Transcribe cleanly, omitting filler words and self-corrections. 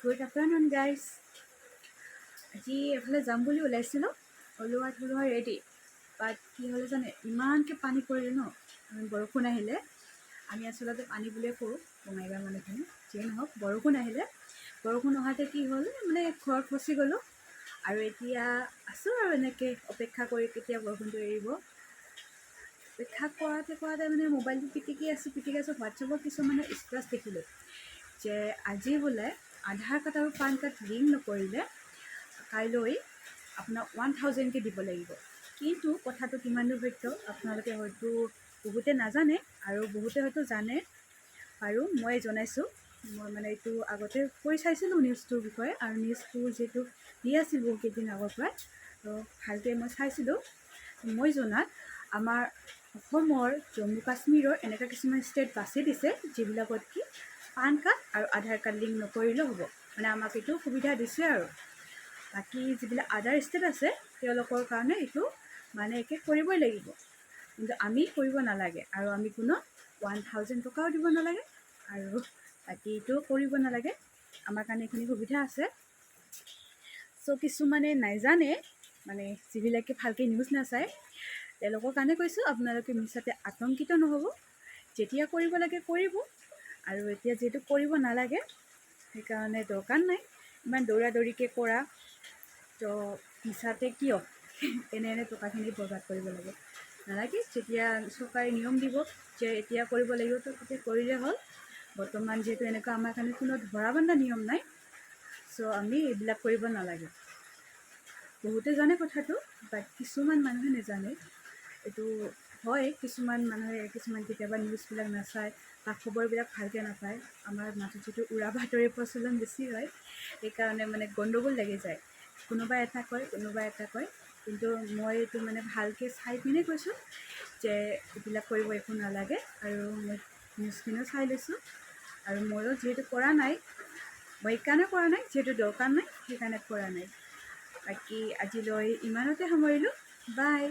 Good afternoon, guys. আজি এফালে যাম বুলি ওলাইছিলোঁ। ওলোৱা থলোৱা ৰেডি, বাট কি হ'লে জানে? ইমানকৈ পানী পৰিলে ন, বৰষুণ আহিলে, আমি আচলতে পানী বুলিয়ে কওঁ বঙাইগাঁৱৰ মানুহখিনি। যিয়ে নহওক, বৰষুণ আহিলে। বৰষুণ অহাতে কি হ'ল মানে ঘৰত ফচি গ'লোঁ আৰু এতিয়া আছোঁ আৰু এনেকৈ অপেক্ষা কৰি, কেতিয়া বৰষুণটো এৰিব। অপেক্ষা কৰাতে কৰাতে মানে মোবাইলটো পিটিকি আছোঁ, পিটিকি আছোঁ। হোৱাটছএপত কিছুমানে ষ্টেটাছ দেখিলোঁ যে আজি বোলে আধাৰ কাৰ্ড আৰু পান কাৰ্ড লিংক নকৰিলে কাইলৈ আপোনাক 1000কৈ দিব লাগিব। কিন্তু কথাটো কিমান দূৰ সত্য, আপোনালোকে হয়তো বহুতে নাজানে আৰু বহুতে হয়তো জানে। আৰু মই জনাইছোঁ, মই মানে এইটো আগতে কৰি চাইছিলোঁ নিউজটোৰ বিষয়ে আৰু নিউজটো যিহেতু দি আছিল বহুকেইদিন আগৰ পৰাই, তো ভালকৈ মই চাইছিলোঁ। মই জনাত আমাৰ অসমৰ, জম্মু কাশ্মীৰৰ এনেকুৱা কিছুমান ষ্টেট বাছি দিছে, যিবিলাকত কি পান কাৰ্ড আৰু আধাৰ কাৰ্ড লিংক নকৰিলেও হ'ব। মানে আমাক এইটো সুবিধা দিছে আৰু বাকী যিবিলাক আদাৰ ষ্টেট আছে, তেওঁলোকৰ কাৰণে এইটো মানে একে কৰিবই লাগিব। কিন্তু আমি কৰিব নালাগে আৰু আমি কোনো 1000 টকাও দিব নালাগে আৰু বাকী এইটোও কৰিব নালাগে। আমাৰ কাৰণে এইখিনি সুবিধা আছে। চ' কিছুমানে নাজানে, মানে যিবিলাকে ভালকৈ নিউজ নাচায়, তেওঁলোকৰ কাৰণে কৈছোঁ, আপোনালোকে মিছাতে আতংকিত নহ'ব। যেতিয়া কৰিব লাগে কৰিব আৰু এতিয়া যিহেতু কৰিব নালাগে, সেইকাৰণে দৰকাৰ নাই ইমান দৌৰা দৌৰিকৈ কৰা। তো মিছাতে কিয় এনে এনে টকাখিনি বৰবাদ কৰিব লাগে? নালাগে। যেতিয়া চৰকাৰে নিয়ম দিব যে এতিয়া কৰিব লাগিব, তো তেতিয়া কৰিলে হ'ল। বৰ্তমান যিহেতু এনেকুৱা আমাৰ কাৰণে কোনো ধৰা বন্ধা নিয়ম নাই, চ' আমি এইবিলাক কৰিব নালাগে। বহুতে জানে কথাটো, বাট কিছুমান মানুহে নাজানে। এইটো হয়, কিছুমান মানুহে কিছুমান কেতিয়াবা নিউজবিলাক নাচায় বা খবৰবিলাক ভালকৈ নাপায়। আমাৰ মাজত যিটো উৰা বাতৰিৰ প্ৰচলন বেছি হয়, সেইকাৰণে মানে গণ্ডগোল লাগি যায়। কোনোবাই এটা কয়, কোনোবাই এটা কয়। কিন্তু মই এইটো মানে ভালকৈ চাই পিনে কৈছোঁ যে এইবিলাক কৰিব একো নালাগে। আৰু মই নিউজখিনিও চাই লৈছোঁ আৰু ময়ো যিহেতু কৰা নাই, মই এইকাৰণে কৰা নাই, যিহেতু দৰকাৰ নাই, সেইকাৰণে কৰা নাই। বাকী আজিলৈ ইমানতে সামৰিলোঁ। বাই।